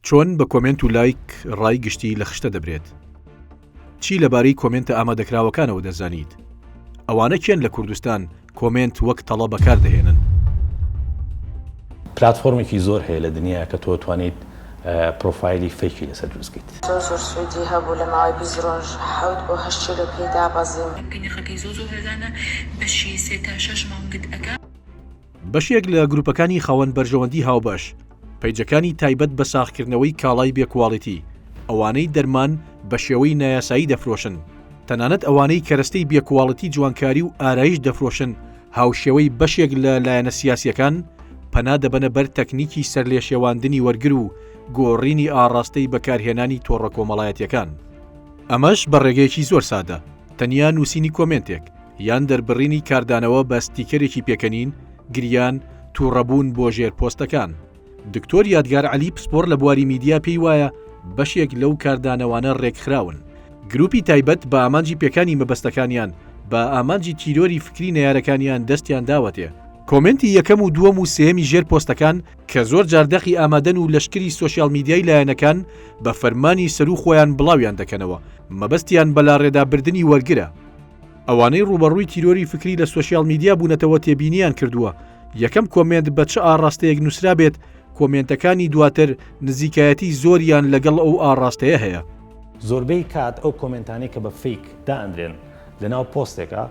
چۆن بە کۆمێنت و لایک ڕای گشتی لە خشتە دەبرێت؟ چی لەبارەی کۆمێنتە ئامادەکراوەکانەوە دەزانیت؟ ئەوانە کێن لە کوردستان کۆمێنت وەک تەڵە بەکار دەهێنن؟ پلاتفۆرمێکی زۆر هەیە لە دنیا کە تۆ توانیت پرۆفایلی fake ی لەسەر دروست کەیت. زۆر زۆر سوودی هەبوو لە ماوەی 20 ڕۆژ حەوت بۆ هەشت کیلۆ پێی دابەزیم. کە نرخەکەی زۆر زۆر هەرزانە بەشی سێ تا شەش مانگت ئەکا. بەشێک لە گروپەکانی خاوەن بەرژەوەندی هاوبەش، پەیجەکانی تایبەت بە ساغکردنەوەی کاڵای بێ کواڵیتی، ئەوانەی دەرمان بە شێوەی نایاسایی دەفرۆشن، تەنانەت ئەوانەی کەرەستەی بێ کواڵیتی جوانکاری و ئارایشت دەفرۆشن، هاوشێوەی بەشێک لە لایەنە سیاسییەکان، پەنا دەبەنە بەر تەکنیکی سەرلێشێواندنی وەرگر و گۆڕینی ئاڕاستەی بەکارهێنانی تۆڕە کۆمەڵایەتییەکان. ئەمەش بە ڕێگەیەکی زۆر سادە، تەنیا نووسینی کۆمێنتێک، یان دەربڕینی کاردانەوە بە ستیکەرێکی پێکەنین، گریان، تووڕەبوون بۆ ژێر پۆستەکان. دکتۆر یادگار عەلی پسپۆڕ لە بواری میدیا پێی وایە بەشێک لەو کاردانەوانە رێکخراون. گروپی تایبەت بە ئامانجی پێکانی مەبەستەکانیان، بە ئامانجی تیرۆری فکری نەیارەکانیان دەستیان داوەتێ. کۆمێنتی یەکەم و دووەم و سێیەمی ژێر پۆستەکان کە زۆر جار دەقی ئامادەن و لەشکری سۆشیال میدیای لایەنەکان بە فەرمانی سەروو خۆیان بڵاویان دەکەنەوە، مەبەستیان بەلاڕێدابردنی وەرگرە. ئەوانەی ڕووبەڕووی تیرۆری فکری لە سۆشیال میدیا بوونەتەوە تێبینیان کردووە، یەکەم کۆمێنت بە چ ئاڕاستەیەک نووسرابێت، کۆمێنتەکانی دواتر نزیکایەتی زۆریان لەگەڵ ئەو ئاڕاستەیە هەیە. زۆربەی کات ئەو کۆمێنتانەی کە بە fake دائەنرێن لەناو پۆستێکا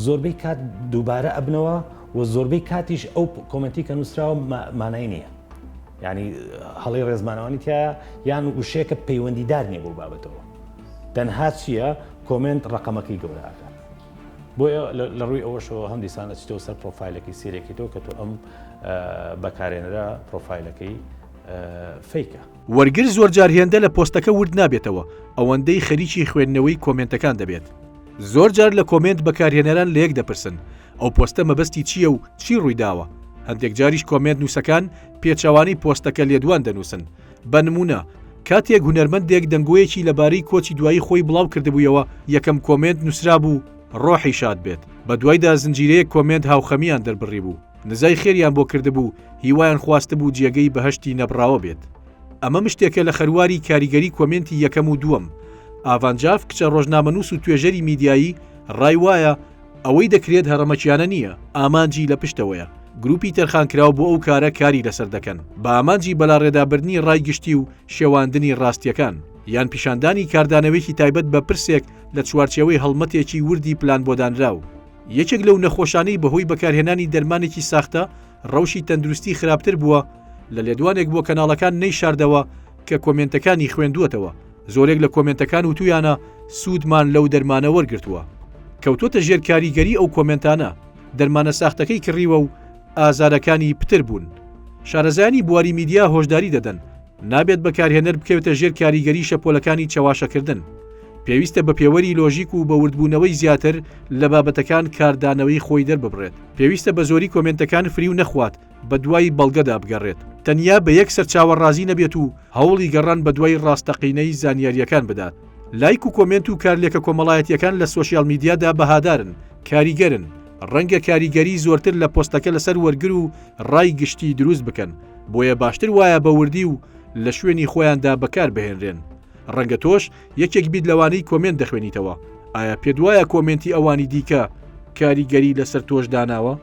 زۆربەی کات دووبارە ئەبنەوە و زۆربەی کاتیش ئەو کۆمێنتی کە نووسراوە مانای نییە یعنی هەڵەی ڕێزمانەوانی تایە یان وشەیەکە پەیوەندیدار نییە بۆ بابەتەوە تەنها چییە کۆمێنت ڕەقەمەکەی گەورە ئەکات بۆیە لە ڕووی ئەوەشەوە هەم دیسان ئەچیتەوە سەر پرۆفایلەکەی سێرێکیتەوە کە تۆ ئەم بەکارێنەرە پرۆفایلەکەی fake ە. وەرگر زۆرجار هێندە لە پۆستەکە ورد نابێتەوە ئەوەندەی خەریکی خوێندنەوەی کۆمێنتەکان دەبێت. زۆرجار لە کۆمێنت بەکارهێنەران لەیەک دەپرسن ئەو پۆستە مەبەستی چییە و چی ڕوویداوە، هەندێک جاریش کۆمێنت نووسەکان پێچەوانەی پۆستەکە لێدوان دەنووسن، بە نموونە، کاتێک هونەرمەندێک دەنگۆیەکی لەبارەی کۆچی دوایی خۆی بڵاو کردبوویەوە، یەکەم کۆمێنت نووسرابوو، ڕۆحی شاد بێت، بەدوایدا زنجیرەیەک کۆمێنت هاوخەمییان دەربڕیبوو، نزای خێریان بۆ کردبوو، هیوایان خواستبوو جێگەی بەهەشتی نەبڕاوە بێت. ئەمە مشتێکە لە خەرواری کاریگەری کۆمێنتی یەکەم و دووەم. ئاڤان جاف کچە ڕۆژنامەنووس و توێژەری میدیایی، ڕای وایە، ئەوەی دەکرێت هەڕەمەکیانە نییە، ئامانجی لە پشتەوەیە. گروپی تەرخانکراو بۆ ئەو کارە کاری لەسەر دەکەن، بە ئامانجی بەلاڕێدابردنی ڕای گشتی و شێواندنی ڕاستییەکان، یان پیشاندانی کاردانەوەیەکی تایبەت بە پرسێک لە چوارچێوەی هەڵمەتێکی وردی پلانبۆدانراو. یەکێک لەو نەخۆشانەی بەهۆی بەکارهێنانی دەرمانێکی ساختە ڕەوشی تەندروستی خراپتر بووە، لە لێدوانێک بۆ کەناڵەکان نەیشاردەوە کە کۆمێنتەکانی خوێندووەتەوە، زۆرێک لە کۆمێنتەکان وتویانە سوودمان لەو دەرمانە وەرگرتووە. کەوتووەتە ژێر کاریگەری ئەو کۆمێنتانە، دەرمانە ساختەکەی کڕیوە و ئازارەکانی پتر بوون. شارەزایانی بواری میدیا هۆشداری دەدەن، نابێت بەکارهێنەر بکەوێتە ژێر کاریگەری شەپۆلەکانی چەواشەکردن. پێویستە بە پێوەری لۆژیک و بە وردبوونەوەی زیاتر لە بابەتەکان کاردانەوەی خۆی دەرببڕێت. پێویستە بە زۆری کۆمێنتەکان فریو نەخوات، بەدوای بەڵگەدا بگەڕێت، تەنیا بە یەک سەرچاوە ڕازی نەبێت و هەوڵی گەڕان بەدوای ڕاستەقینەی زانیارییەکان بدات. لایک و کۆمێنت و کارلێکە کۆمەڵایەتییەکان لە سۆشیال میدیادا بەهادارن، کاریگەرن، ڕەنگە کاریگەری زۆرتر لە پۆستەکە لەسەر وەرگر و ڕای گشتی دروست بکەن، بۆیە باشتر وایە بە وردی و لە شوێنی خۆیاندا بەکاربهێنرێن. ڕەنگە تۆش یەکێک بیت لەوانەی کۆمێنت دەخوێنیتەوە، ئایا پێت وایە کۆمێنتی ئەوانی دیکە کاریگەری لەسەر تۆش داناوە؟